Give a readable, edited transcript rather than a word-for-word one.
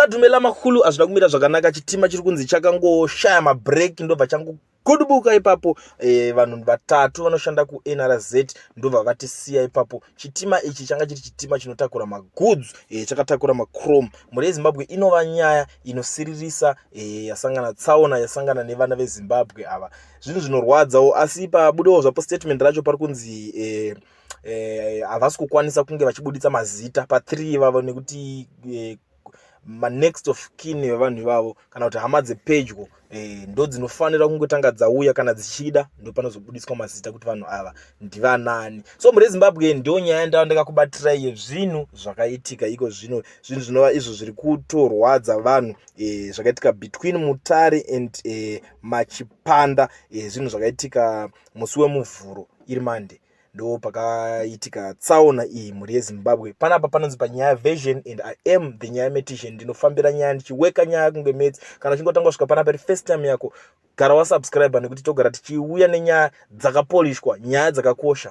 Musadhume lamakhulu hazvina kumira zvakanaka. Chitima chiri kunzi chakangoshaya mabreak, ndobva changogudubuka ipapo. Vanhu vatatu vanoshanda kuNRZ ndobva vatisiya ipapo. Chitima ichi changa chiri chitima chinotakura magoods, chakatakura machrome. Mhuri yeZimbabwe, inova nyaya inosiririsa yasangana, tsaona yasangana nevana veZimbabwe ava. Zvinhu zvinorwadzawo, asi pabudewo zvapo statement racho pari kunzi havasi kukwanisa kunge vachibuditsa mazita pa3 ivavo nekuti manext of kin vevanhu ivavo kana kuti hama dzepedyo ndo dzinofanira kungotanga dzauya kana dzichida, ndo panozobudiswa mazita kuti vanhu ava ndivanani. So mhuri yeZimbabwe, ndo nyaya ndava ndakakubatirai yezvinhu zvakaitika iko zvino, zvinhu zvinova izvo zviri kutorwadza vanhu, zvakaitika between Mutare and Machipanda, zvinhu zvakaitika musi weMuvhuro, iri Monday, ndo pakaitika tsaona iyi. Mhuri yeZimbabwe, panapa panonzi paNyaya Version and I am the Nyaya Metician. Ndinofambira nyaya, ndichiweka nyaya kunge metsi. Kana uchingotanga kusvika panapa iri first time yako, gara wasubscribe nekuti togara tichiuya nenyaya dzakapolishwa, nyaya dzakakosha.